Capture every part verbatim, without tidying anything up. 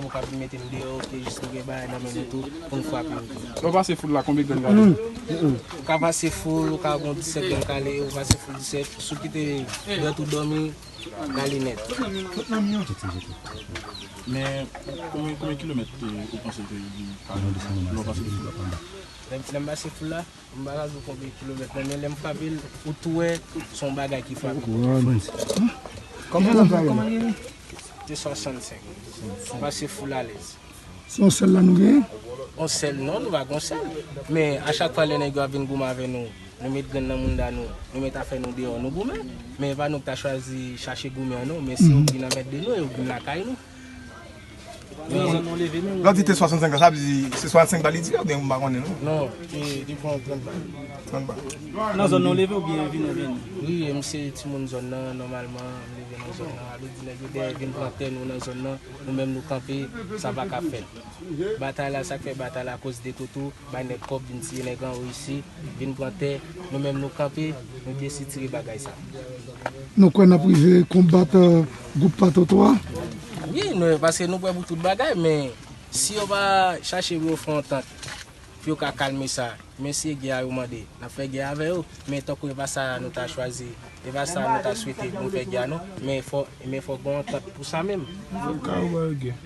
Ou ka vin mete m deyò, oke, jis nou gen bagay nan men nou tou, pou n frape yo tou. Lè w pase foul la, konbyen grenn kale? Ou ka pase foul, ou ka gon disèt grenn kale, ou pase foul disèt, si w kite dwèt ou dòmi, kale nèt. Men, konbyen, konbyen kilomèt, eh, ou panse ke li ka, lè w pase foul la? Lè, lè m pase foul la, m pa ka di w konbyen kilomèt, non, men lè m frape l, ou tou wè, se yon bagay ki frape. Kòman l ap frape? Te swasannsenk. M pase foul alèz. Se yon sèl la nou genyen? Yon sèl non, nou pa gon sèl. Men a chak fwa lè nèg yo ap vin goumen avè nou, nou met grenn nan mounda nou, nou met afè nou deyò, nou goumen. Men e pa nou ki ta chwazi chache goumen an non, men se yo ki vin anmède nou, yo vin lakay nou. Lè w di te swasannsenk an, sa vle di se swasannsenk la li di oubyen m pa konnen non? Non, te, te pran trant bal. Trant bal. Nan zòn nan w leve oubyen vin ou vin? Wi, m se timoun zòn nan, nòmalman, m leve nan zòn nan. Sa vle di nèg yo dèyè vin pran tè nou nan zòn nan, nou menm nou kanpe, sa pa ka fèt. Batay la, sa k fè batay la, akoz de Toto, bay nèg kòb, vin tiye nèg anwo isi, vin pran tè, nou menm nou kanpe, nou deside tire bagay sa. Nou kwè n ap rive konbat, eh, gwoup pa Toto a? Wi, nou, paske nou prè pou tout bagay, men si yo pa chache pou yo fè yon antant, pou yo ka kalme sa, men se gè a yo mande, n ap fè gè avè yo, men tankou e pa sa nou ta chwazi, e pa sa nou ta swete pou n fè gè a non, men fò, men fò gon antant pou sa menm. Yo ka wè gè.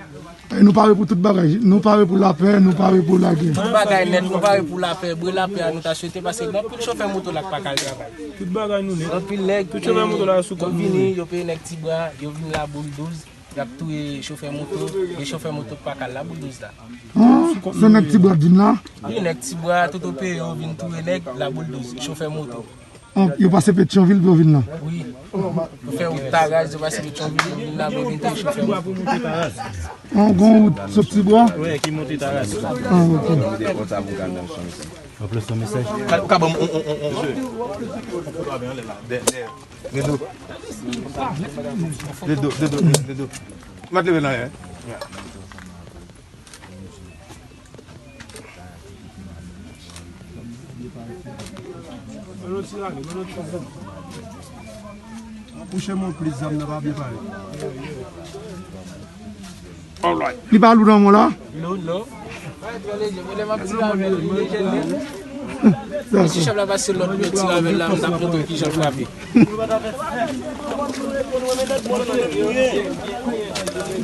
E nou pare pou tout bagay, nou pare pou lapè, nou pare pou lagè. Tout bagay nèt, nou pare pou lapè, bre lapè a nou ta swete, paske gen anpil chofè moto la k pa ka al travay. Tout bagay nou nèt. Anpil nèg, tout chofè moto la sou kont nou vini, yo peye nèg Tibwa, yo vin la boul douz, y ap touye chofè moto, e chofè moto k pa ka al la boul douz la. An, se nèg Tibwa k vin la? Wi, nèg Tibwa, Toto peye yo vin touye nèg la boul douz, chofè moto. An, yo pase Petyonvil pou yo vin la? Wi. Yo fè wout Taraz, yo pase Petyonvil, yo vin la, men yo vin touye chofè moto. An, gon wout sot Tibwa? Wi, ki monte Taraz. An, ok. Ou ka ban m on, on, on, on, on. De, de. Dedo. Dedo, dedo, dedo, dedo. Mèt leve nan lè. Kouche mwen plis zam nan pa byen parèt. Li pa lou nan men w la? Non, non. Mwen ti chèf la pase lòt mwen tire avè l la, m t ap montre w kijan l frape.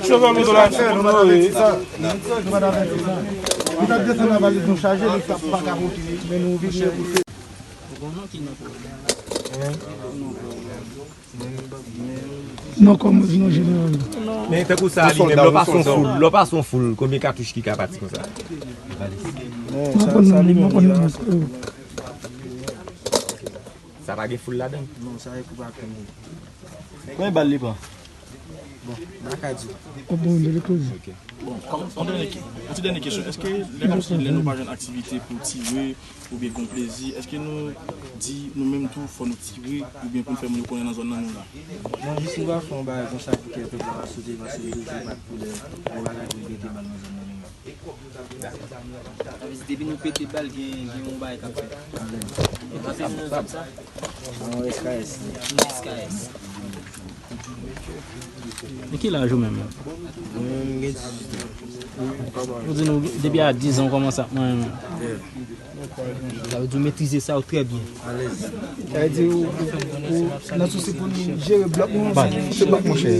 Chofè moto la fè nou move. Li t ap desann nan valiz nou chaje, li t ap pa ka pote, men nou vini pou fè. Non, kòm non jeneral. Men tankou sa li menm, lè w pase yon foul, lè w pase yon foul, konbyen katouch ki ka pati konsa? Non, sa, sa li menm li. Sa pa gen foul ladan? Non, sa e pou pa konnen. Konbyen bal li pran? Bon, m pa ka di. Bon, yon ti dènye kesyon. Èske lè n ap, lè nou pa jwenn aktivite pou tire oubyen gon plezi, èske nou di nou menm tou fò nou tire oubyen pou n fè moun yo konnen nan zòn nan nou la? Non, jis nou pa fè yon bagay konsa pou kè pèp la pa sote, paske nou toujou bat pou lè yon bagay pou pete bal nan zòn nan nou la. Sa vle di depi nou pete bal, gen, gen yon bagay k ap fèt. Anpil nou zòn sa? Yon S K S. Yon S K S. E ki laj ou menm? Mwen menm gen dizuit an. Ou di nou depi a diz an w kòmanse ap manyen menm. Sa vle di w metrize sa yo trè byen. Alèz. Sa vle di ou, ou, ou nan sousi pou n jere blòk nou, se blòk monchè.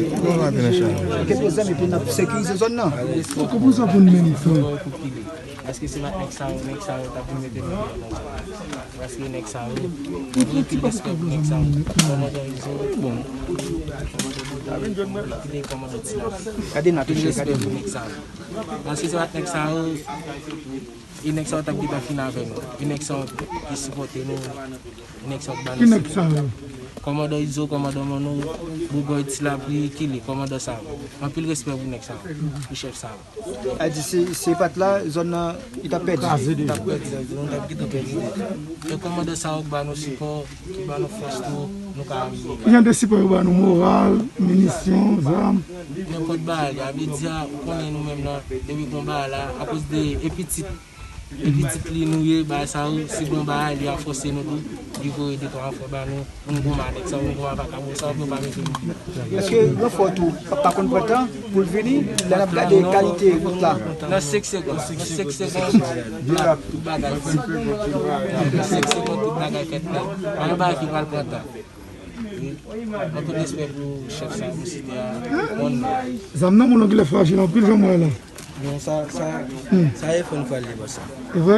Kèk zam epi n ap sekirize zòn nan. Kòman sa pou n mennen tan? Èske se pa nèg sa yo, nèg sa yo t ap vin mete nou deyò nan zòn? Paske nèg sa yo, anpil respè pou nèg sa yo. Kòmandan Izo, bon, kòmandan Ti Nat. Gade Nat, anpil respè pou nèg sa yo. Paske se pa nèg sa yo, e nèg sa yo t ap gentan fin avè nou. E nèg sa yo ki sipòte nou, e nèg sa yo k ba nou sipò. Kòmandan Izo, kòmandan Manno, Bougòy, Ti Lapli, Kile, kòmandan sa yo. Anpil respè pou nèg sa yo, pou chèf sa yo. A di se, se pa t la, zòn nan, li t ap pèdi. Kraze de. T ap pèdi, nou t ap gentan pèdi. E kòmandan sa yo k ba nou sipò, ki ba nou fòs tou, nou ka rive. Ki jan de sipò yo ba nou? Moral, minisyon, zam? Nenpòt bagay, a vle di a, ou konnen nou menm nan, depi gon bagay la, akoz de, e pitit, E pitit li nou ye, bagay sa yo, si gon bagay, li ap fòse nou tou, li voye de twa ranfò ba nou, moun gon malèt sa, moun gon vakabon sa, yo pa mete nou. Èske ranfò tou pa, pa konn pran tan pou l vini? Lè n ap gade kalite wout la. Nan senk segonn, nan senk segonn, tout bagay fèt. Nan senk segonn, tout bagay fèt nèt. Pa gen bagay ki pral pran tan. Wi. Mwen tout respè pou chèf sa, pou site a, konn. Zam nan, moun ki lè frajil anpil, jan m wè la. Non, sa, sa, sa e fòn fwa l ye, bòs sa. E vre?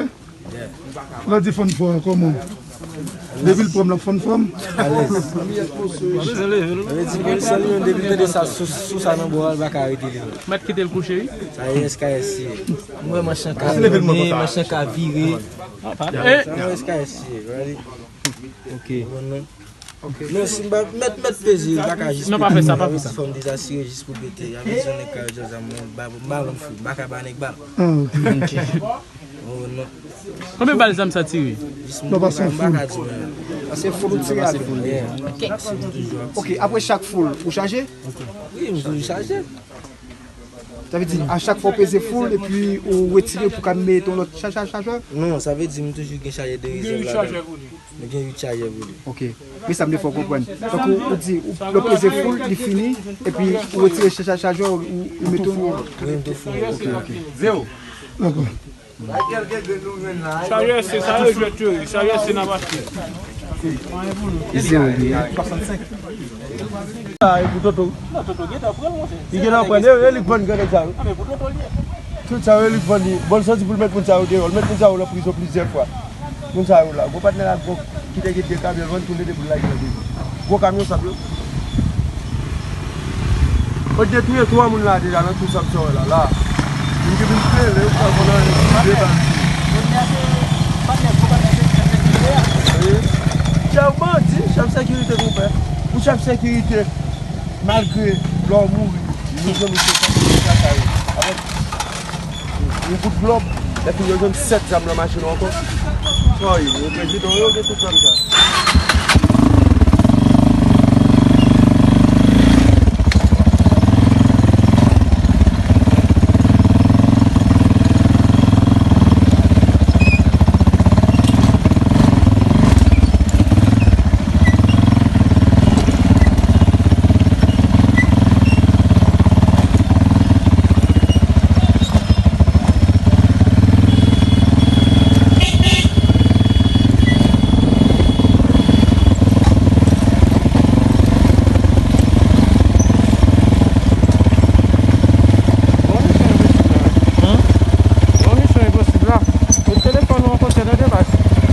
Yeah. Lè di fòn fwa, kòman? Depi l pran m, l ap fòn fwa m? Alèz. Sa vle di, polis la, li menm, depi l tande sa, sou, sou sa nan bò a, l pa ka rete li menm. Mèt kite l kouche, wi. Sa e S K S ye. Mwen, machan ka vire, machan ka vire. Sa e S K S ye, right? Ok. Konprann non? Ok. Non, si m pa mèt, mèt peze, li pa ka jis pete. Non, pa fè sa, pa fè sa. Fò m dezasire jis pou pete. Avè di yon nèg ka jòj a mwen, m pa, m pa konn fout, m pa ka ba nèg bal. Ah, ok. Oh, non. Konbyen bal zam sa tire? Jis m pa, m pa ka di, men. Paske foul ou tire avè. Yeah. Ok, apre chak foul, ou chaje? Wi, m toujou chaje. Sa vle di, a chak fwa w peze foul, epi ou retire pou ka mete yon lòt cha-, cha-, chajè? Non, sa vle di, m toujou gen chajè de rezèv ladan. Nou gen uit chajè pou li. Ok. Men sa m te fè w konprann. Tankou ou di, ou, lè w peze foul, li fini, epi ou retire cha-, cha-, chajè, ou, ou mete yon. Wi, m tou foul. Ok, ok. Zero. Dakò. Chajè se sa yo jwèt yo ye. Chajè se nan mache. Zero. Sa e pou Toto. Non, Toto gentan pran l, monchè. Li gentan pran l, e, e li k vann grann nèg sa yo. Non, men pou Toto l ye. Tout sa yo, e li k vann li. Bon, l santi pou l met moun sa yo deyò. L met moun sa yo nan prizon plizyè fwa. Moun sa yo la. Gwo patnè la, gwo, ki te gen de kamyon, l vann tou, mete pou l lage nan de. Gwo kamyon sab yo. Yo te touye twa moun la deja nan tou sab sa yo la, la. Moun ki vin peye, yo pral pran nan de bal. Wi. Chèf bandi, chèf sekirite nou pè. Pou chèf sekirite, malgre lè w mouri, nou jwenn misye sa, sa, sa, sa, avèk yon kout glòb, epi yo jwenn sèt zam nan machin ou ankò. Sa w ye, yo prezidan yo gen tout zam sa.